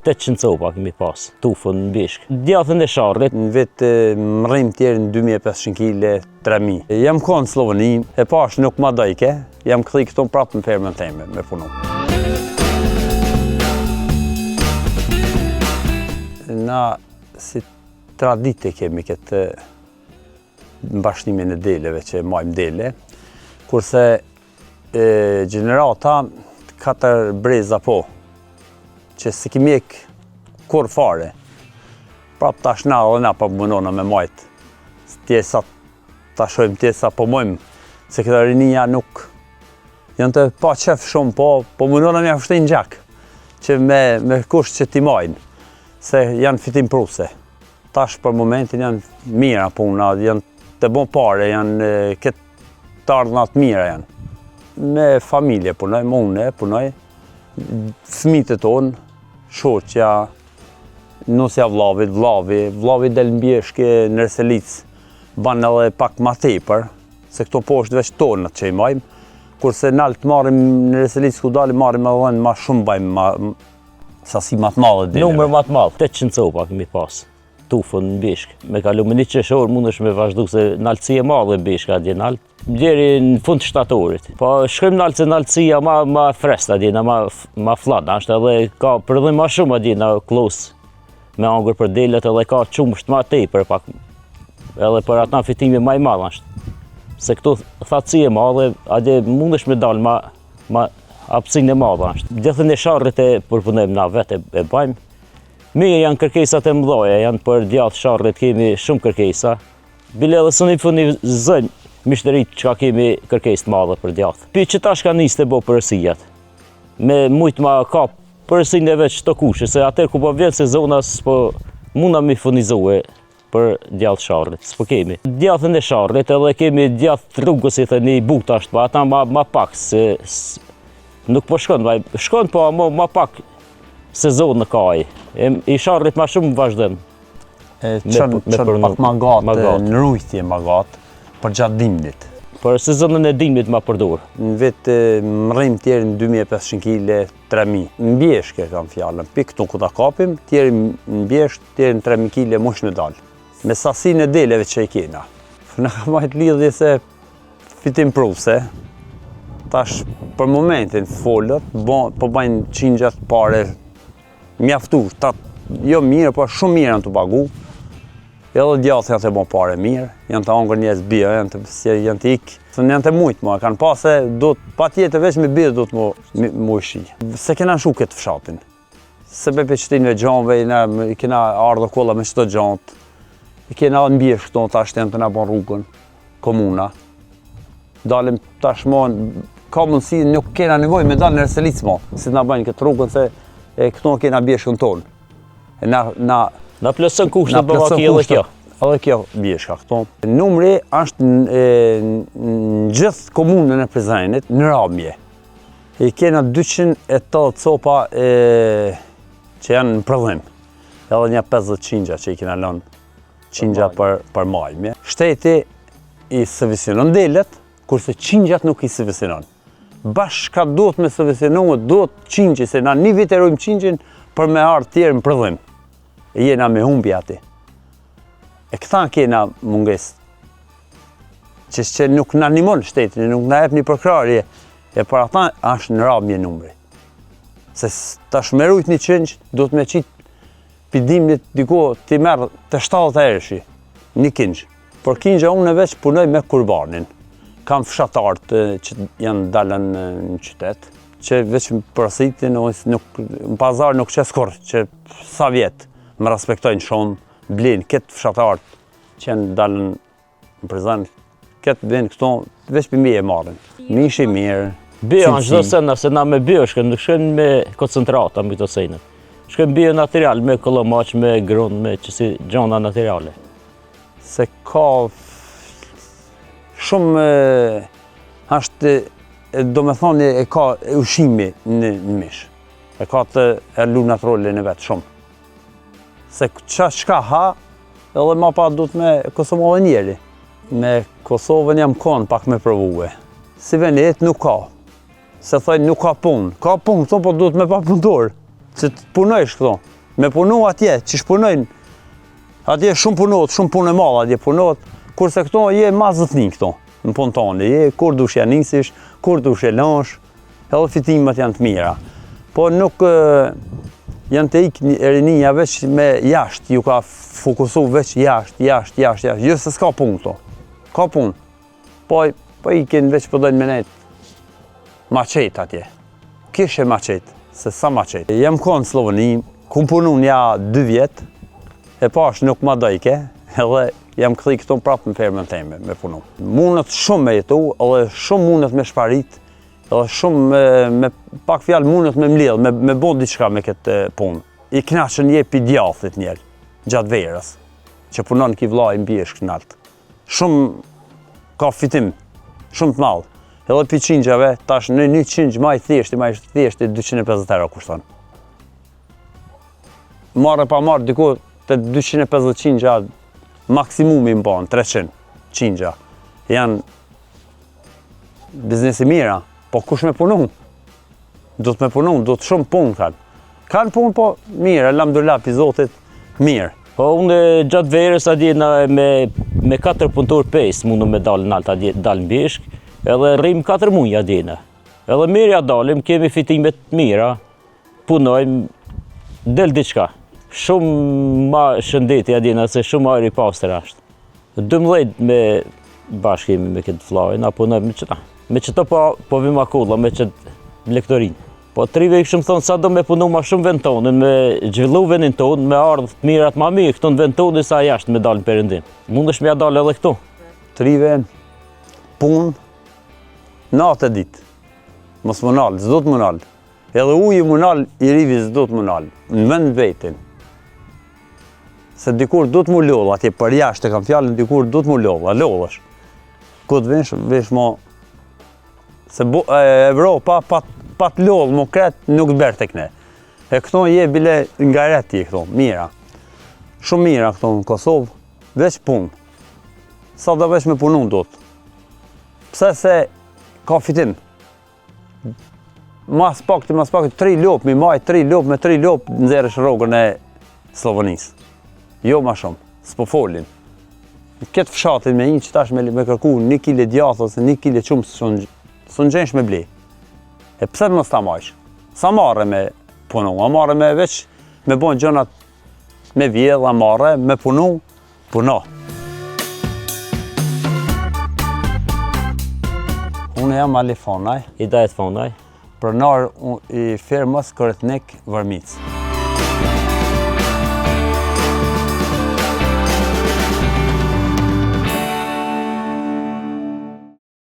800 copa kemi pas, tufën në bjeshkë. Djathin e Sharrit. Në vit mrrim deri në 2500 kile, 3000. Jam konë në Slloveni, e pash nuk ma dojke, jam kthy këtu prapë në fermën teme me punu. Na si traditë kemi këtë mbashtimin e deleve që majmë dele, kurse e, gjenerata katër breza po, që s'i kemi hjek kurrë fare. Prap tash na edhe na po munona me majtë, tjesa ta shohim tjesa po mojmë, se këta rinia nuk janë të pa qef shumë, po, po munona me ja fshti n'gjak, që me, me kusht që t'i majnë, se janë fitimprurëse. Tash për momentin janë mira puna, janë të bon pare, janë këtë të ardhna të mira janë. Me familje punoj, me une punoj, fëmijët tonë, shoqja, nusja vllavit, vllavi, vllavi del në bjeshke në Reselicë, ban edhe pak ma tepër, se këto poshtë veç tonët që i majmë, kurse nalt marrim në Reselicë ku dalim, marrim edhe ma shumë bajmë, ma, sasi ma të madhe deleve. Numër ma të madh, 800 copa kemi pas, tufën në bjeshkë. Me kalu me një qershor mundesh me vazhdu se naltësi e madhe bjeshka atje nalt, deri në fund të shtatorit. Po shkojmë nalt se naltësia ma, ma freskët atje, ma, ma fllad, është edhe ka prodhim ma shumë atje në kllos me angër për delet edhe ka qumësht ma tepër pak, edhe për ata fitimi ma i madh është. Se këtu thatësi e madhe, atje mundesh me dalë ma, Ma hapësinë e madhe është. Djathin e sharrit e përpunojmë na vetë e bajmë. Mirë janë kërkesat e mëdhaja, janë për djathë sharrit kemi shumë kërkesa. Bile edhe s'un i furnizojmë myshterit çka kemi kërkesë të madhe për djathë. Pi që tash ka nisë të bo porosijat. Me mujtë ma kap porosinë e veç të kushë, se atër ku po vjen sezona s'po muna mi furnizue për djathë sharrit, s'po kemi. Djathin e sharrit edhe kemi djathë të rrugës i thënë i butë është, po ata ma, ma pak, se, nuk po shkon, vaj, shkon po ama ma pak sezon në ka ai. E, I sharrit ma shumë vazhdon. E çon, çon pak ma gatë, në rujtje ma gatë, për gjatë dimnit. Për sezonën e dimnit ma përdor. Në vit mrrim deri në 2500 kile, 3000. Në bjeshkë e kam fjalën, pi këtu ku ta kapim, deri në bjeshkë, deri në 3000 kile mush me dalë. Me sasinë e deleve që i kena. Na ka majtë lidhje se fitimprurëse, tash për momentin folët, bo, po bajnë qingjat pare mjaftu, ta, jo mirë, po shumë mirë janë të pagu, edhe djathi janë të bo pare mirë, janë të angër njerëz bio, janë të, si, janë të ikë, se janë të mujtë, mo, kanë pase, do të patjetër veç me bio do të mu, mu shi. Se kena shu këtë fshatin, Se be pe qëtinve gjanve, i, na, i kena ardhë kolla me qëto gjantë, i kena në bjeshkë këto, tash janë të na bon rrugën, komuna. Dalim tash mo, ka mundësi nuk kena nevojë me dalë në Reselicë mo, si të na bëjnë këtë rrugën, se e këto kena bjeshkën tonë. E na, na, Na plotëson kushtet baba ki edhe kjo. Edhe kjo bjeshka këto. Numri është në, në gjithë komunën e Prizrenit, në ramje. I kena 280 copa e, që janë në prodhim. Edhe një 50 qingja që i kena lënë qingja për, për majmje. Shteti i subvencionon delet, kurse qingjat nuk i subvencionon. Bash ka duhet me subvencionu, duhet qingji, se na një vit e rujmë qingjin për me ardhë tjerë në prodhim. E jena me humbi ati. E këta kena mungesë që që nuk na nimon shtetin, nuk na jep një përkrahje, e për ata është në ramje numri. Se tash me rujt një qingj, duhet me qitë pi dimnit diku ti merr të 70 erëshi, një qingj. Por qingja unë veç punoj me kurbanin. Kam fshatarët që janë dalën në qytet, që veç më porositin, ose nuk, në pazar nuk qes kurrë, që sa vjetë më respektojnë shumë, blin këtë fshatarët që janë dalën në Prizren, këtë vjen këto, veç për mi e marrin. Mishi i mirë, Bio, në çdo sen, se na me bio shkojmë, nuk shkojmë me koncentrata me këto senet. Shkojmë bio natyral, me kollomaq, me grun, me qësi gjona natyrale. Se ka shumë është do me thonë e ka ushqimi në, në mish. E ka të e lu natyralin e vetë shumë. Se qa çka ha, edhe ma pa du të me konsumu edhe njeri. Me Kosovën jam konë pak me provue. Si venet nuk ka. Se thojnë nuk ka punë. Ka punë këtu, po duhet me pa punëtor. Që të punojsh këto. Me punu atje, qysh punojnë, atje shumë punohet, shumë punë e madhe atje punohet, kurse këto je ma zotni këto, në punë tane, je kur dush ja nisish, kur dush e lansh, edhe fitimet janë të mira. Po nuk janë tu ikë rinia veç me jashtë, ju ka fokusu veç jashtë, jashtë, jashtë, jashtë, jo se s'ka punë këto, ka punë. Po, po ikin veç po dojnë me nejt ma qetë atje. Kishe ma qetë, se sa ma qetë. Jam konë në Slloveni, kum punu nja dy vjet, e pash nuk ma dojke, edhe jam kthy këtu prapë në fermën teme me punu. Mundet shumë me jetu, edhe shumë mundet me shparit, edhe shumë me, me pak fjalë mundet me mledh, me, me bo diçka me këtë punë. I knaqën je pi djathit njerë, gjatë verës, që punon ki vllai në bjeshkë nalt. Shumë ka fitim, shumë të madh. Edhe pi qingjave, tash në një qingj ma i thjeshti, ma i thjeshti 250 euro kushton. Marrë pa marrë, diku te 250 qingja, maksimumi më banë, 300 qingja. Janë biznesi mira, po kush me punu? Duhet me punu, duhet shumë punë kanë. Kanë punë, po mirë, elhamdulilah, pi Zotit, mirë. Po unë gjatë verës atje na me, me 4 punëtor 5 mundëm me dalë nalt atje, dalë në bjeshkë, edhe rrim 4 muj atje na. Edhe mirë ja dalim, kemi fitime të mira, punojmë, del diçka. Shumë ma shëndeti atje na, se shumë ajër i pastër është. 12 me bashkë jemi me këtë vllajin, a punojmë me qëta. Me qëto po, po vim akulla, me qëtë blegtorinë. Po të rive i kishëm thonë, sa do me punu ma shumë vend tonin, me zhvillu vendin tonë, me ardhë të mirat ma mirë këtu në vend tonin, sa jashtë me dalë në perëndim. Mundesh me ja dalë edhe këtu. Të rive, punë, natë e ditë. Mos m'u nalë, s'duhet m'u nalë. Edhe uji m'u nalë, i rivi s'duhet m'u nalë. Në vend vetin. Se dikur duhet m'u lodhë, atje për jashtë e kam fjalën, dikur duhet m'u lodhë, a lodhësh. Ku të vish, vish mo... Se bu, e, Evropa, pa, pa të lodhë, mo kret, nuk të bjer tek ne. E këto je bile nga reti këto, mira. Shumë mira këto në Kosovë, veç punë. Sa do veç me punu duhet. Pse se ka fitim. Mas pak të mas pak tri lopë, mi maj tri lopë, me tri lopë nxjerrësh rrogën e Sllovenisë. Jo ma shumë, s'po folin. Në këtë fshatin me një që tash me, me kërku një kile djathë ose një kile qumësht, s'un, s'un gjensh me ble. E pse mos ta majsh? S'a marre me punu, a marre me veç me bon gjonat me vjedh, a marre me punu, Puno. Unë jam Ali Fonaj. Idajet Fonaj. Pronar i firmës Koritnik Vërmicë.